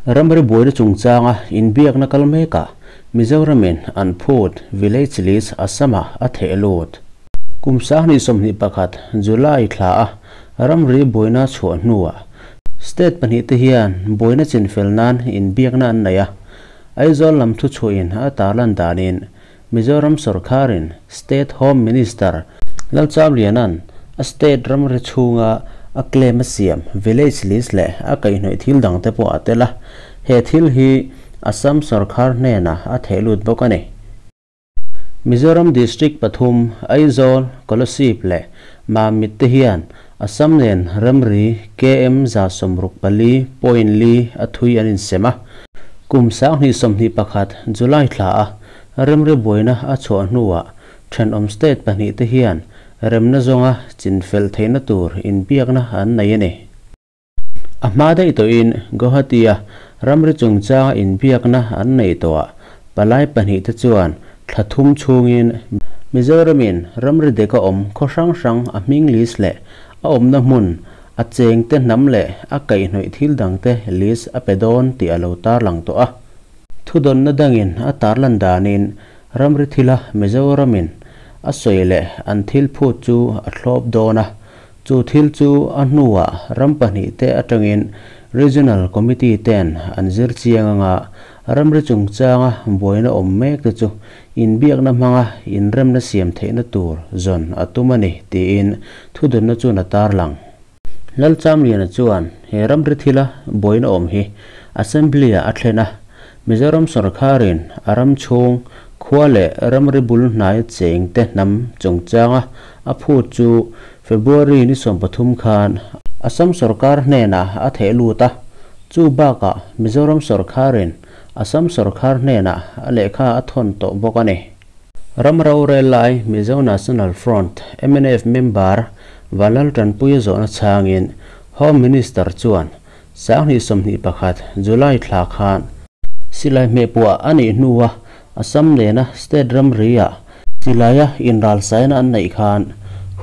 Ramri buaina chungchanga inbiakna kal mekah Mizoramin an phut Village List Assam-ah a theh lut. Kum 2021 July thla a ramri buaina chhuah hnuah State pahnihte hian buaina chinfel nan inbiakna an nei a, Aizawl lam thuchhuahin a tarlan danin Mizoram sorkarin State Home Minister Lalchamliana'n a state ramri chhunga a claim a siam village list leh a kaihhnawih thil dangte pawh a tel a, he thil hi Assam sorkar hnenah a theh lut bawk a ni. Mizoram district pathum Aizawl, Kolasib leh Mamit te hian Assam nen ramri KM 164.4 a thui an insem a. Kum 2021 July thla a ramri buaina a chhuah hnuah thenawm state pahnih te hian remna zawnga chinfel theihna tur inbiakna an nei a ni. A hma daih tawhin Guwahati-a ramri chungchanga inbiakna an nei tawhah palai pahnih te chuan thla thum chhungin Mizoramin ramri deka awm khaw hrang hrang a hming list leh a awmna hmun a chengte hnam leh a kaihhnawih thil dangte list a pe dawn tih a lo tarlang tawh a. Thudawnna dangin a tarlan danin ramri thila Mizoramin a sawi leh an thil phut chu a thlawp dawn a, chu thil chu a hnuah ram pahnihte atangin Regional Committee ten an zir chiang anga ramri chungchanga buaina awm mek te chu inbiakna hmanga inremna siam theihna tur zawn a tum a ni tiin thudawnna chuan a tarlang. Lalchamliana chuan he ramri thila buaina awm hi Assembly-ah a thlen a, Mizoram sorkarin a ram chhung khua leh ramri bul hnai chengte hnam chungchanga a phut chu February ni 13 khan Assam sorkar hnenah a theh lut a, chu bakah Mizoram sorkarin Assam sorkar hnenah a lehkha a thawn tawh bawk a ni. Ram rorel lai Mizo National Front, mnf, member Vanlal Tanpuia zawhna chhangin Home Minister chuan 2021 July thla khan silai hmehpuah a nih hnua Assam nena state ramri-ah silaia inralsaina an neih khan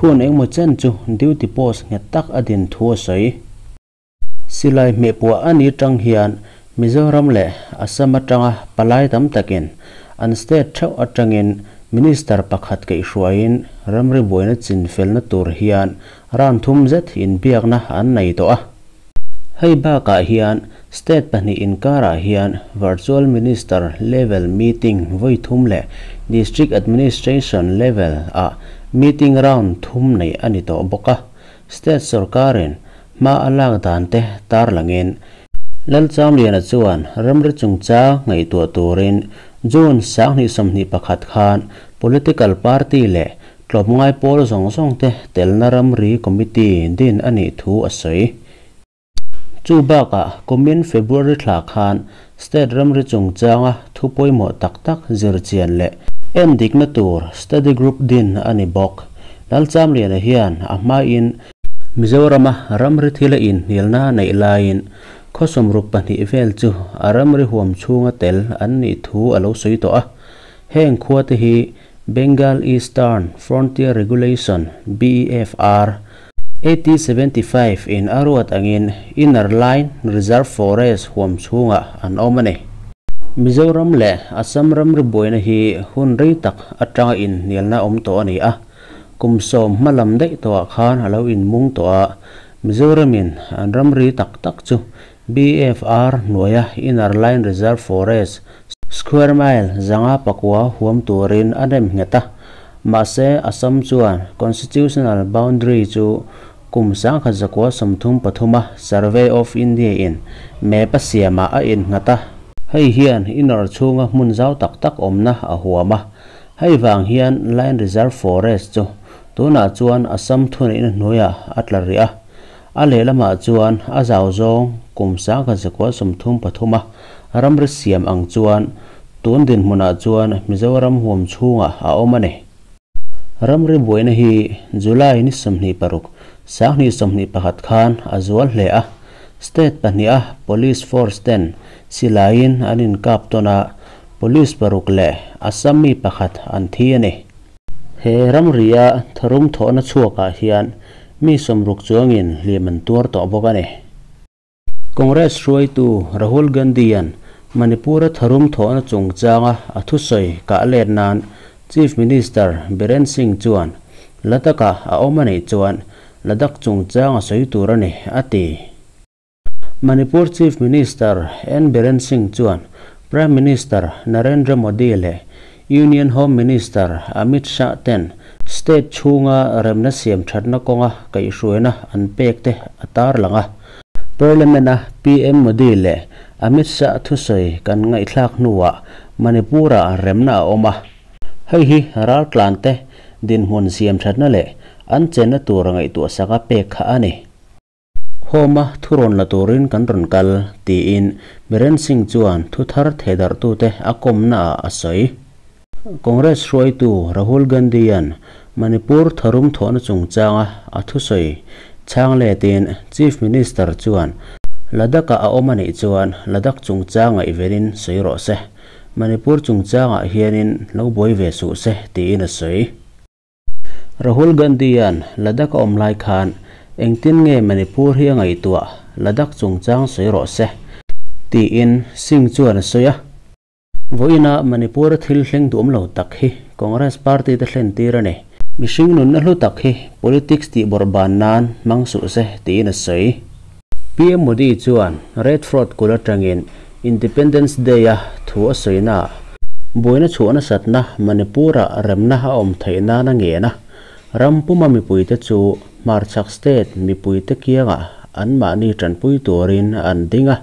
hun engemaw chen chu duty post nghet tak a din thu a sawi. Silai hmehpuah a ni tang hian Mizoram leh Assam atanga palai tam takin an state theuh atangin Minister pakhat kaihhruaiin ramri buaina chinfelna tur hian round thum zet inbiakna an nei tawh a. Hei bakah hian state pahnih inkarah hian virtual minister level meeting vawi thum leh district administration level ah meeting round thum nei a ni tawh bawk a. State sorkarin hma a lak dan te tarlangin Lalchamliana chuan ramri chungchang ngaihtuah turin June 2021 khan political party leh tlawmngai pawl zawng zawng te telna ramri committee din a nih thu a sawi. Chu bakah kumin February thla khan state ramri chungchanga thu pawimawh tak tak zirchian leh en dikna tur study group din a ni bawk. Lalchamliana hian a hmain Mizorama ramri thila inhnialna neih laiin khaw 62 vel chu a ramri huam chhunga tel an nih thu a lo sawi tawh a. Heng khua te hi Bengal Eastern Frontier Regulation BEFR 1875 in a ruat angin Inner Line Reserve Forest huam chhunga an awm a ni. Mizoram leh Assam ramri buaina hi hun rei tak atanga inhnialna awm tawh a ni a. Kum 10 hmalam daih tawhah khan a lo inmung tawh a. Mizoramin an ramri tak tak chu BFR hnuaia Inner Line Reserve Forest square mile 509 huam turin a nem nghet a. Mahse Assam chuan Constitutional Boundary chu kum 1933 a Survey of India in map a siamah a innghat a. Hei hian inner chhunga hmun zau tak tak awmna a huam a. Hei vang hian Line Reserve Forest chu tunah chuan Assam thuneihna hnuaiah a tla rih a. A lehlamah chuan a zau zawng kum 1933 a ramri siam ang chuan tun dinhmunah chuan Mizoram huam chhungah a awm a ni. Ramri buaina hi July ni 26 2021 khan a zual hle a. State pahnih a police force ten silaiin an inkap tawn a, police paruk leh Assam mi pakhat an thi a ni. He ramria tharum thawhna chhuakah hian mi 60 chuangin hliam an tuar tawh bawk a ni. Congress hruaitu Rahul Gandhi-a'n Manipur-a tharum thawhna chungchanga a thusawi kah let nan Chief Minister Biren Singh chuan Ladakh-ah a awm a nih chuan Ladakh chungchang a sawi tur a ni, a ti. Manipur Chief Minister N Biren Singh chuan Prime Minister Narendra Modi leh Union Home Minister Amit Shah ten state chhunga remna siam thatna kawnga kaihhruaina an pek te a tarlang a. Parliament-a PM Modi leh Amit Shah thusawi kan ngaihthlak hnuah Manipur-ah remna a awm a. Hei hi raltlante dinhmun siam thatna leh an chenna tur ngaihtuahsaka pek kha a ni. Home-a thurawn la turin kan rawn kal, tiin Biren Singh chuan thu thar thehdarhtute a kawmnaah a sawi. Congress hruaitu Rahul Gandhi-a'n Manipur tharum thawhna chungchanga a thusawi chhang letin Chief Minister chuan Ladakh-ah a awm a nih chuan Ladakh chungchang ngaihvelin sawi rawh se, Manipur chungchangah hianin lo buai ve suh se, tiin a sawi. Rahul Gandhi-a'n Ladakh a awm lai khan engtin nge Manipur hi a ngaihtuah, Ladakh chungchang sawi rawh se, tiin Singh chuan a sawi a. Vawiina Manipur-a thil thleng duhawm lo tak hi Congress party te thlen tir a ni. Mihring nunna hlu tak hi politics tih bawrh ban nan hmang suh se, tiin a sawi. PM Modi chuan Red Fort kulh atangin Independence Day-a thu a sawinaah buaina chhuah nasatna Manipur-ah remna a awm theih nan a ngen a, ram puma mipuite chu hmarchhak state mipuite kiangah anmahni tanpui turin an ding a,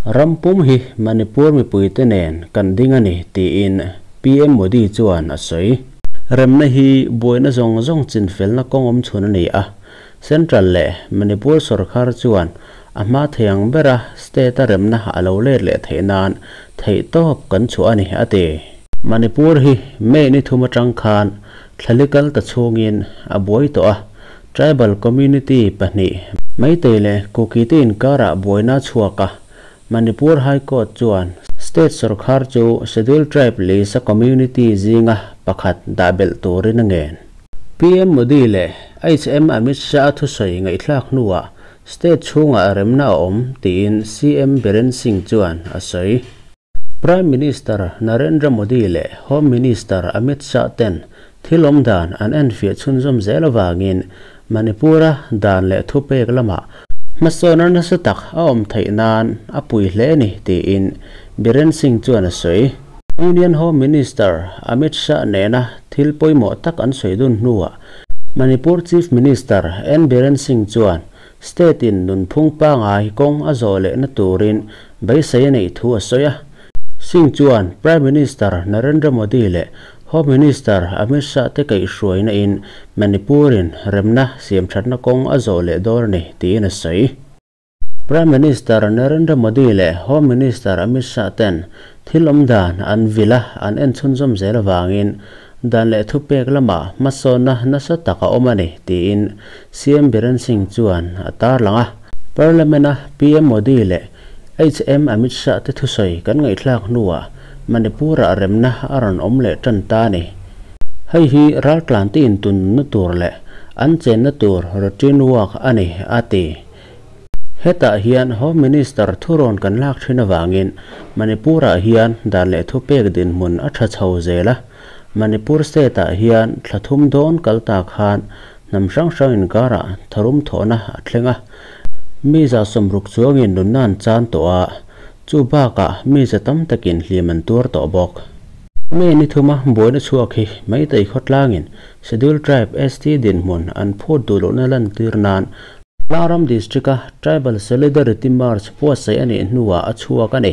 ram pum hi Manipur mipuite nen kan ding a ni tiin PM Modi chuan a sawi. Remna hi buaina zawng zawng chinfelna kawng awm chhun a ni a, Central leh Manipur sorkar chuan a hma thei ang bera state-a remna a lo let leh theih nan theihtawp kan chhuah a ni, a ti. Manipur hi May ni thum atang khan thlali kal ta chhungin a buai tawh a, tribal community pahnih, Meitei leh Kuki te inkarah buaina a chhuak a, Manipur High Court chuan state sorkar chu Scheduled Tribe list-a community zinga pakhat dah belh turin a ngen. PM Modi leh HM Amit Shah thusawi ngaihthlak hnuah state chhungah remna a awm tiin CM Biren Singh chuan a sawi. Prime Minister Narendra Modi leh Home Minister Amit Shah ten thil awm dan an enfiah chhunzawm zel avangin Manipur-a dan leh thupek lamah hmasawnna nasa tak a awm theih nan a pui hle ni tiin Biren Singh chuan a sawi. Union Home Minister Amit Shah nena thil pawimawh tak an sawi dun hnuah Manipur Chief Minister N Biren Singh chuan state-in nunphung pangai kawng a zawh lehna turin beisei a neih thu a sawi a. Singh chuan Prime Minister Narendra Modi leh Home Minister Amit Shah te kaihhruaina in Manipur-in remna siamthatna kawng a zawh leh dawn a ni tiin a sawi. Prime Minister Narendra Modi leh Home Minister Amit Shah ten thil awm dan an vil a, an en chhunzawm zel avangin dan leh thupek lamah hmasawnna nasa tak a awm a ni, tiin CM Biren Singh chuan a tarlang a. Parliament-a PM Modi leh HM Amit Shah te thusawi kan ngaihthlak hnuah Manipur-ah remna a rawn awm leh tan ta a ni. Hei hi raltlante intunnunna tur leh an chenna tur routine work a ni, a ti. Hetah hian Home Minister thurawn kan lak thin avangin Manipur-ah hian dan leh thupek dinhmun a tha chho zel a. Manipur state-ah hian thla thum dawn kal ta khan hnam hrang hrang inkarah tharum thawhna a thleng a. Mi za sawmruk chuangin nunna an chan tawh a, chu bakah mi za tam takin hlim an tuar tawh bawk. May ni thuma buaina chhuak hi Meitei khawtlangin Scheduled Tribe, ST, dinhmun an phut duh lohna lantir nan Tlangram District-a Tribal Solidarity March buatsaih a nih hnuah a chhuak a ni.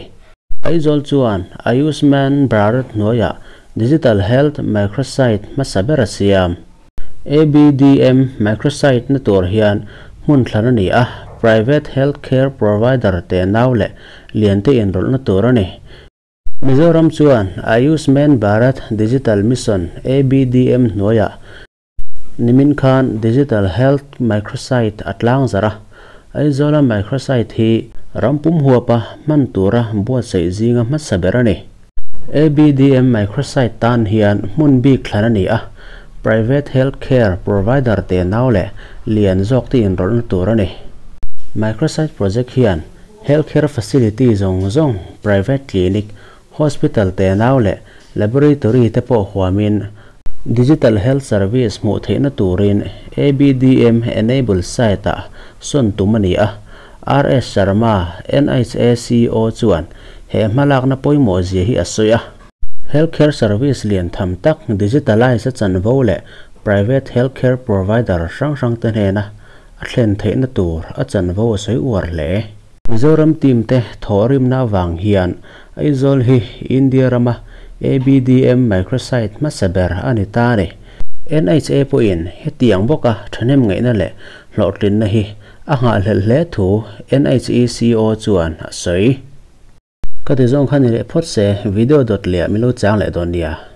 Aizawl chuan Ayushman Bharat hnuaiah Digital Health Microsite hmasa ber a siam. ABDM Microsite na tur hian hmun thlan a ni a, private health care provider te nau leh lian te inrawlhna tur a ni. Mizoram chuan Ayushman Bharat Digital Mission, ABDM, hnuaiah Nimin khan Digital Health Microsite a tlang zarh a, Aizawla microsite hi ram pum huapa hman tura buatsaih zinga hmasa ber a ni. ABDM microsite tan hian hmun bik thlan a ni a, private health care provider te nau leh lian zawk te inrawlhna tur a ni. Microsite project hian. Healthcare facility zawng zawng, private clinic, hospital tenau leh laboratory te pawh huamin digital health service hmuh theihna turin ABDM enabled site-ah sawn tum a ni a. RS Sharma, NHA CEO chuan he hmalakna pawimawh zia hi a sawi a. Healthcare service lian tham tak digitalise a chanvo leh private healthcare provider hrang hrangte hnena a thlen theihna tur a chanvo a sawi uar hle. Mizoram team te thawhrimna avang hian Aizawl hi India rama ABDM microsite hmasa ber a ni ta a ni. NHA pawhin hetiang bawka thahnem ngaihna leh hlawhtlinna hi a nghahhlelh hle thu NHECO chuan a sawi. Ka ti zawng kha ni leh phawt se, video dawt leh ah min lo chang leh dawn nia.